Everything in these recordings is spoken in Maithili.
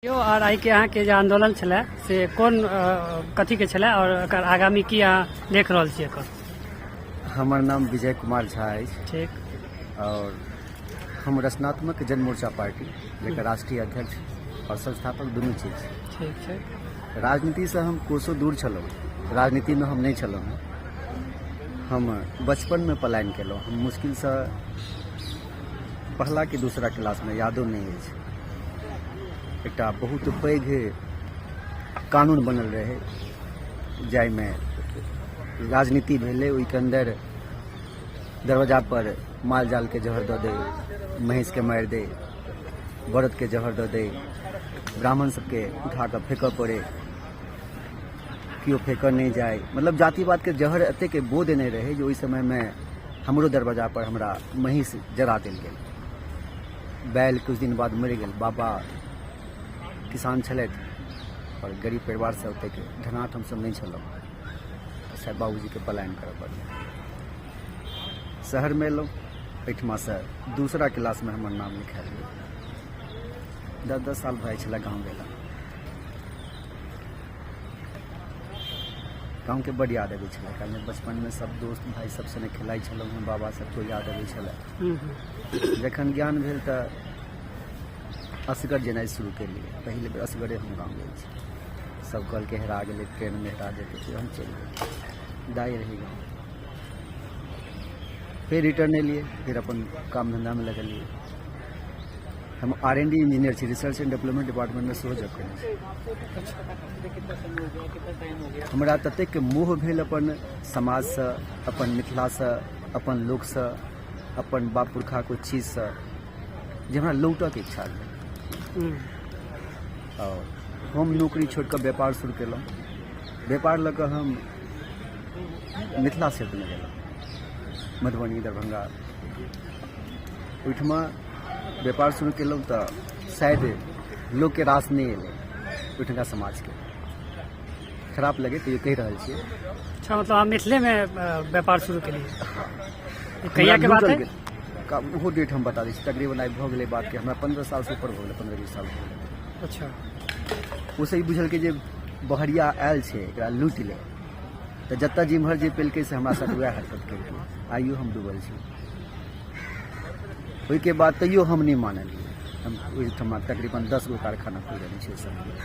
यौ, आओर आइके अहाँके जे आन्दोलन छलै से कोन कथीके छलै आओर एकर आगामी की अहाँ देख रहल छी एकर? हमर नाम विजय कुमार झा अछि। ठीक। आओर हम रचनात्मक जन मोर्चा पार्टी जकर राष्ट्रीय अध्यक्ष आओर संस्थापक दुनू चीज छी। ठीक छै। राजनीतिसँ हम कोसो दूर छलहुँ, राजनीतिमे हम नहि छलहुँ हँ। हम बचपनमे पलायन केलहुँ। हम मुश्किलसँ पहला कि दूसरा क्लासमे, यादो नहि अछि, एकटा बहुत पैघ कानून बनल रहै जाहिमे राजनीति भेलै। ओहिके अन्दर दरवाजा पर माल जालके जहर दऽ दै, महीँसके मारि दै, बरदके जहर दऽ दै, ब्राह्मण सबके उठा कऽ फेकऽ पड़ै, केओ फेकऽ नहि जाय। मतलब जातिवादके जहर एतेक बो देने रहै जे ओहि समयमे हमरो दरवाजा पर हमरा महीँस जरा देल गेल, बैल किछु दिन बाद मरि गेल। बाबा किसान छलथि आओर गरीब परिवारसँ ओतेक धनाढ्य हमसभ नहि छलहुँ। शायद बाबूजीके पलायन करऽ पड़लै। शहरमे एलहुँ, एहिठमासँ दूसरा क्लासमे हमर नाम लिखायल गेल। 10-10 साल भऽ जाइ छलै गाँव गेला। गाँवके बड्ड याद अबै छलै, कारण बचपनमे सब दोस्त भाइ सब सङ्गे खेलाइ छलहुँ हँ। बाबा सबके याद अबै छलै। जखन ज्ञान भेल तऽ असगर जेनाइ शुरू केलियै। पहिल बेर असगरे हम गाँव गेल छी। सब कहलकै हेरा गेलै, ट्रेनमे हेरा जेतै, फेर हम चलि गेलियै। दाइ रहै गाँव। फेर रिटर्न एलियै, फेर अपन काम धन्धामे लगलियै। हम आर एन डी इंजीनियर छी, रिसर्च एंड डेवलपमेंट डिपार्टमेंटमे सेहो जॉब केने छी। हमरा ततेक मोह भेल अपन समाजसँ, अपन मिथिलासँ, अपन लोकसँ, अपन बाप पुरखाके ओहि चीजसँ जे हमरा लौटऽके इच्छा भेल। आओर हम नौकरी छोड़ि कऽ व्यापार शुरू केलहुँ। व्यापार लऽ कऽ हम मिथिला क्षेत्रमे गेलहुँ, मधुबनी, दरभंगा। ओहिठमा व्यापार शुरू केलहुँ तऽ शायद लोकके रास नहि एलै, ओहिठुनका समाजके खराब लगै, तैयो कहि रहल छियै। अच्छा, मतलब अहाँ मिथिलेमे व्यापार शुरू केलियै? कहियाके बात है? ओहो डेट हम बता दै छी। तकरीबन आइ भऽ गेलै बातके हमरा 15 सालसँ ऊपर भऽ गेलै, 15-20 साल भऽ गेलै। ओसँ ई बुझलकै जे बहरिया आयल छै, एकरा लूटि ले। तऽ जतऽ जिम्हर जे पेलकै से हमरा साथ वएह हरकत केलकै। आइयो हम डूबल छी। ओहिके बाद तैयो हम नहि मानलियै। हम ओहिठमा तकरीबन 10 गो कारखाना खोलि देने छी ओहि समयमे।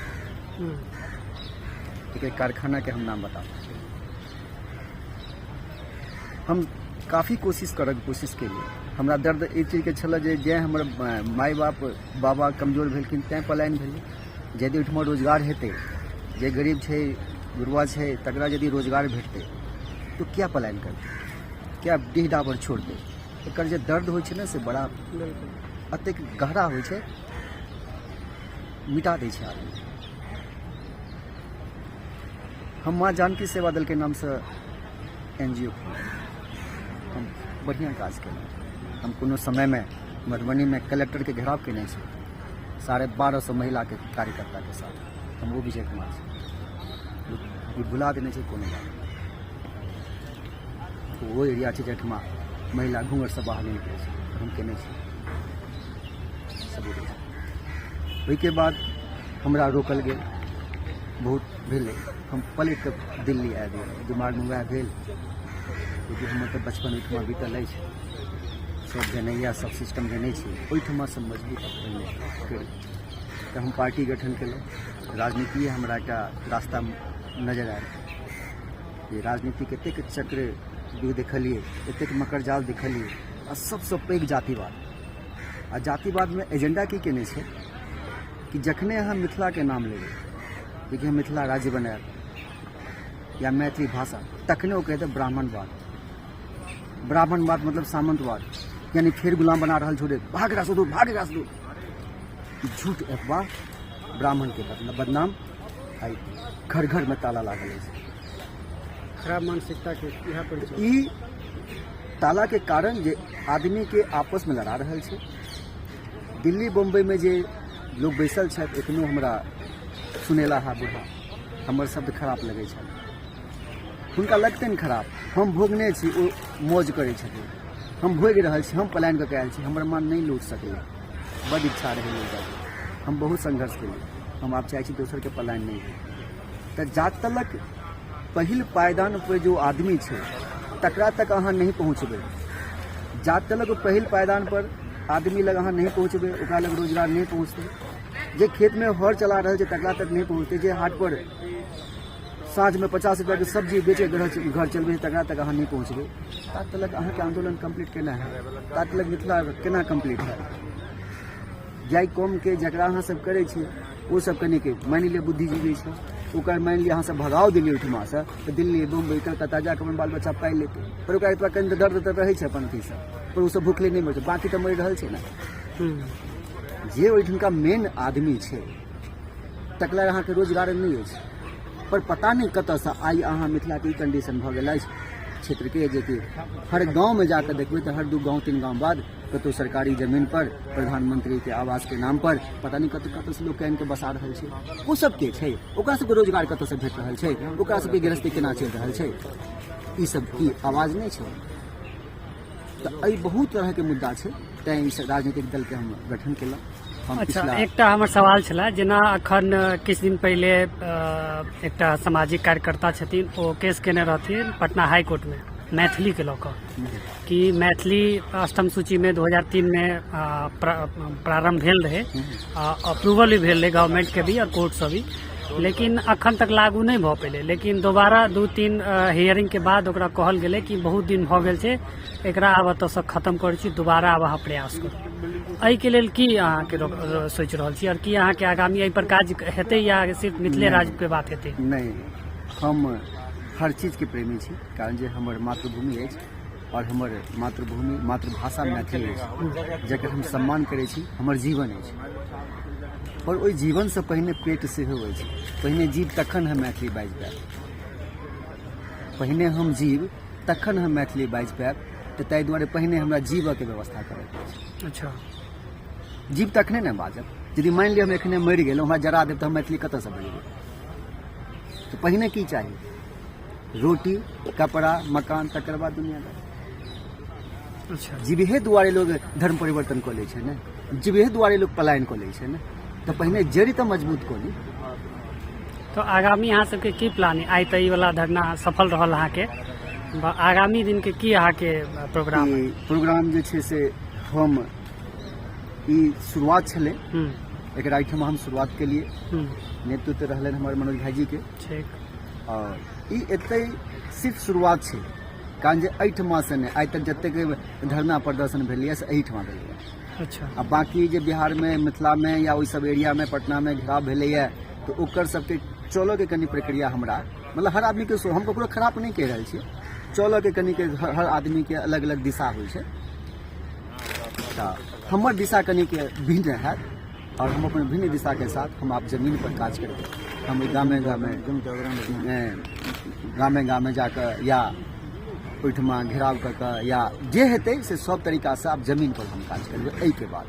एक एक कारखानाके हम नाम बता दै छी। हम काफी कोशिश करऽके कोशिश केलियै। हमरा दर्द एहि चीजके छलए जे जैं हमर माय बाप बाबा कमजोर भेलखिन तैँ पलायन भेलै। यदि ओहिठमा रोजगार हेतै, जे गरीब छै, गुरबा छै, तकरा यदि रोजगार भेटतै तऽ किया पलायन करतै, किया डीह डाबर छोड़तै? एकर जे दर्द होइ छै ने से बड़ा एतेक गहरा होइ छै, मिटा दै छै आदमी। हम माँ जानकी सेवा दलके नामसँ एन जी ओ खोललहुँ। हम बढ़िआँ काज केलहुँ। हम कोनो समयमे मधुबनीमे कलेक्टरके घेराव केने छी 1250 महिलाके कार्यकर्ताके साथ। हम ओ विजय कुमार छी। ई भुला देने छै कोनो बात। ओ एरिया छै जाहिठमा महिला घूँघटसँ बाहर नहि निकलै छै, हम केने छी सबूत। ओहिके बाद हमरा रोकल गेल, बहुत भेलै। हम पलटि कऽ दिल्ली आबि गेलहुँ। दिमागमे वएह भेल कि हमर तऽ बचपन ओहिठमा बीतल अछि, सब जनैया, सब सिस्टम जनै छी, ओहिठमासँ मजबूत करी। तऽ हम पार्टी गठन केलहुँ। राजनीतिए हमरा एकटा रास्ता नजर आयल जे राजनीतिक एतेक चक्र व्यूह देखलियै, एतेक मकरजाल देखलियै आ सबसँ पैघ जातिवाद। आ जातिवादमे एजेंडा की केने छै कि जखने अहाँ मिथिलाके नाम लेबै, जेकि हम मिथिला राज्य बनायब या मैथिली भाषा, तखने ओ कहतै ब्राह्मणवाद। ब्राह्मणवाद मतलब सामंतवाद, यानी फेर गुलाम बना रहल छौ रे, भाग एकरा से दूर, भाग एकरा से दूर। झूठ अफवाह, ब्राह्मणके बदनाम। आइ घर घरमे ताला लागल अछि। खराब मानसिकताके इएह परिचय। ई तालाके कारण जे आदमीके आपसमे लड़ा रहल छै। दिल्ली बम्बईमे जे लोक बैसल छथि, एखनो हमरा सुनेला हा बूढ़ा, हमर शब्द खराब लगै छल हुनका, लगतनि खराब। हम भोगने छी, ओ मौज करै छथिन। हम भोगि रहल छी। हम पलायन कऽ के आयल छी। हमर माँ नहि लौट सकैए। बड्ड इच्छा रहै लौटऽके। हम बहुत संघर्ष केलियै। हम आब चाहै छी दोसरके पलायन नहि होइ। तऽ जा तलक पहिल पायदान पर जो आदमी छै तकरा तक अहाँ नहि पहुँचबै, जा तलक पहिल पायदान पर आदमी लग अहाँ नहि पहुँचबै, ओकरा लग रोजगार नहि पहुँचतै। जे खेतमे हर चला रहल छै तकरा तक नहि पहुँचतै। जे हाट पर साँझमे 50 रुपैआके सब्जी बेचे घर चलबै छै तकरा तक अहाँ नहि पहुँचबै। ता तलक अहाँके आन्दोलन कम्प्लीट केना हैत? ता तलक मिथिला केना कम्प्लीट हैत? जाहि कौमके जकरा अहाँ सब करै छियै ओ सब कनिक मानि लिअ बुद्धिजीवी छै, ओकर मानि लिअ अहाँ सब भगाओ देलियै ओहिठमासँ तऽ दिल्ली, बम्बई, कलकत्ता जाकऽ अपन बाल बच्चा पालि लेतै, पर ओकरा एतबा कनि दर्द तऽ रहै छै अपन अथीसँ, पर ओसब भुखले नहि मरै छै, बाँकी तऽ मरि रहल छै ने। जे ओहिठुनका मेन आदमी छै तकरा अहाँके रोजगार नहि अछि, पर पता नहि कतऽसँ आइ अहाँ मिथिलाके ई कंडीशन भऽ गेल अछि क्षेत्रके, जेकि हर गाँवमे जाकऽ देखबै तऽ हर 2 गाँव 3 गाँव बाद कतहु सरकारी जमीन पर प्रधानमंत्रीके आवासके नाम पर पता नहि कतऽ कतऽसँ लोकके आनिके बसा रहल छै। ओ सब के छै? ओकरा सबके रोजगार कतऽसँ भेट रहल छै? ओकरा सबके गृहस्थी केना चलि रहल छै? ई सब की आवाज नहि छै? तऽ एहि बहुत तरहके मुद्दा छै, तैँ ई राजनीतिक दलके हम गठन केलहुँ। हम अच्छा, पिछला एकटा हमर सवाल छलै, जेना अखन किछु दिन पहिले एकटा सामाजिक कार्यकर्ता छथिन, ओ केस केने रहथिन पटना हाई कोर्टमे मैथिलीके लऽ कऽ कि मैथिली अष्टम सूचीमे 2003मे प्रारम्भ भेल रहै, अप्रूवल भी भेल रहै गवर्नमेंटके भी आओर कोर्टसँ भी, लेकिन अखन तक लागू नहि भऽ पेलै। लेकिन दोबारा 2-3 हियरिंगके बाद ओकरा कहल गेलै कि बहुत दिन भऽ गेल छै, एकरा आब एतऽसँ खतम करै छी, दोबारा आब अहाँ प्रयास करू। एहिके लेल की अहाँके सोचि रहल छी आओर की अहाँके आगामी एहि पर काज हेतै या सिर्फ मिथिले राज्यके बात हेतै? नहि, हम हर चीजके प्रेमी छी, कारण जे हमर मातृभूमि अछि आओर हमर मातृभूमि मातृभाषा मैथिली अछि, जकर हम सम्मान करै छी, हमर जीवन अछि। पर ओहि जीवनसँ पहिने पेट सेहो अछि। पहिने जीव तखन हम मैथिली बाजि पायब, पहिने हम जीव तखन हम मैथिली बाजि पायब। तऽ ताहि दुआरे पहिने हमरा जीवऽके व्यवस्था करऽके अछि। जीव तखने ने बाजब। यदि मानि लिअ हम एखने मरि गेलहुँ, हमरा जरा देब, तऽ हम मैथिली कतऽसँ बजबै? तऽ पहिने की चाही? रोटी, कपड़ा, मकान, तकर बाद दुनियादारी। जीविहे दुआरे लोग धर्म परिवर्तन कऽ लै छै ने, जीविहे दुआरे लोग पलायन कऽ लै छै ने, तऽ पहिने जड़ि तऽ मजबूत कऽ ली। तऽ आगामी अहाँ सबके की प्लान है? आइ तऽ ई वाला धरना सफल रहल अहाँके, आगामी दिनके की अहाँके प्रोग्राम है? ई प्रोग्राम जे छै से हम ई शुरुआत छलै, एकरा एहिठाम हम शुरुआत केलिए, नेतृत्व रहलनि हमर मनोज भाईजीके। आओर ई एतै सिर्फ शुरुआत छै, कारण जे एहिठमासँ नहि आइ तक जतेक धरना प्रदर्शन भेलैए से एहिठमा भेलैए। आ बाँकी जे बिहारमे, मिथिलामे या ओहि सब एरियामे, पटनामे घेराव भेलैए तऽ ओकर सबके चलऽके कनि प्रक्रिया हमरा मतलब हर आदमीके, हम ककरो खराब नहि कहि रहल छियै, चलऽके कनिके हर आदमीके अलग अलग दिशा होइ छै, तऽ हमर दिशा कनिक भिन्न हैत आओर हम अपन भिन्न दिशाके साथ हम आब जमीन पर काज करबै। हम गामे गामे गामे गामे जाकऽ या ओहिठमा घेराव कऽ कऽ या जे हेतै से सब तरीकासँ आब जमीन पर हम काज करबै एहिके बाद।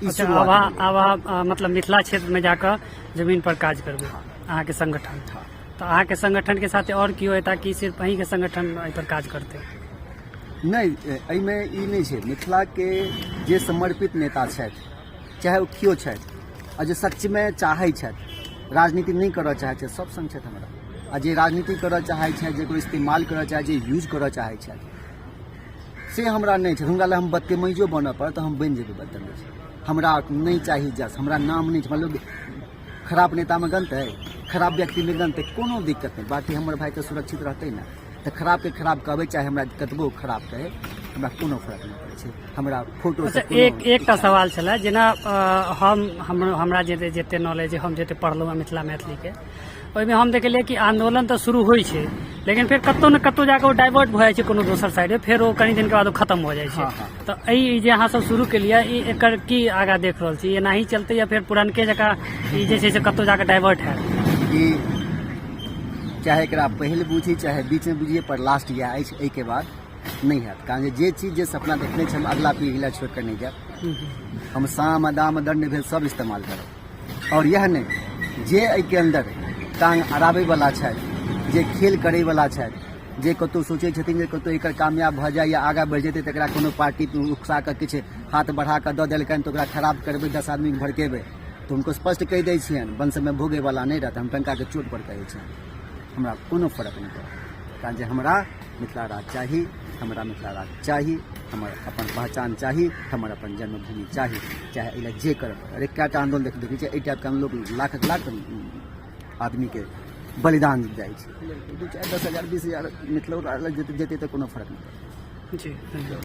ई शुरुआत आब अहाँ मतलब मिथिला क्षेत्रमे जाकऽ जमीन पर काज करबै अहाँके संगठन? तऽ अहाँके संगठनके साथे आओर केओ एता कि सिर्फ अहीँके संगठन एहि पर काज करतै? नहि, एहिमे ई नहि छै। मिथिलाके जे समर्पित नेता छथि, चाहे ओ केओ छथि, आ जे सचमे चाहै छथि, राजनीति नहि करऽ चाहै छथि, सब सङ्ग छथि हमरा। आ जे राजनीति करऽ चाहै छथि, जे कोइ इस्तेमाल करऽ चाहै, जे यूज करऽ चाहै छथि, से हमरा नहि छै। हुनका लए हम बदतमीजो बनऽ पड़त तऽ हम बनि जेबै बदतमीज। हमरा नहि चाही जस, हमरा नाम नहि छै। मतलब खराब नेतामे गनतै, खराब व्यक्तिमे गनतै, कोनो दिक्कत नहि। बाँकी हमर भाय तऽ सुरक्षित रहतै ने। तऽ खराबके खराब कहबै, चाहे हमरा कतबो खराब कहै, हमरा कोनो फर्क नहि पड़ै छै। हमरा फोटो अच्छा, एकटा सवाल छलै, जेना हम हमरा जे जते नॉलेज, हम जते पढ़लहुँ हँ मिथिला मैथिलीके, ओहिमे हम देखलियै कि आंदोलन तऽ शुरू होइ छै, लेकिन फेर कतहु ने कतहु जाकऽ ओ डाइवर्ट भऽ जाइ छै कोनो दोसर साइडमे, फेर ओ कनि दिनके बाद ओ खतम भऽ जाइ छै। तऽ एहि जे अहाँ सब शुरू केलियै, ई एकर की आगाँ देख रहल छी? एनाही चलतै या फेर पुरनके जकाँ ई जे छै से कतहु जाकऽ डाइवर्ट हैत? ई चाहे एकरा पहिल बुझी चाहे बीचमे बुझिए, पर लास्ट इएह अछि, एहिके बाद नहि हैत। कारण जे चीज जे सपना देखने छी हम अगला पीढ़ी लए छोड़ि कऽ नहि जायब। हम साम दाम दण्ड भेद सब इस्तेमाल करब। आओर इएह नहि, जे एहिके अन्दर टांग अड़ाबैवला छथि, जे खेल करैवला छथि, जे कतहु सोचै छथिन जे कतहु एकर कामयाब भऽ जाय या आगाँ बढ़ि जेतै तऽ एकरा कोनो पार्टी उकसा कऽ किछु हाथ बढ़ा कऽ दऽ देलकनि तऽ ओकरा खराब करबै, 10 आदमीके भड़केबै, तऽ हुनको स्पष्ट कहि दै छियनि, वंशमे भोगैवला नहि रहत। हम टंकाके चोट पर कहै छियनि, हमरा कोनो फर्क नहि पड़त, कारण जे हमरा मिथिला राज्य चाही, हमरा मिथिला राज्य चाही, हमर अपन पहचान चाही, हमर अपन जन्मभूमि चाही, चाहे एहि लए जे करय पड़य। अरे कएटा आन्दोलन देखै छियै, एहि टाइपके आन्दोलन लाखक लाख आदमीके बलिदान जाइ छै। 2, 4, 10 हजार, 20 हजार मिथिलो जेतै तऽ कोनो फर्क नहि पड़तै। जी, धन्यवाद।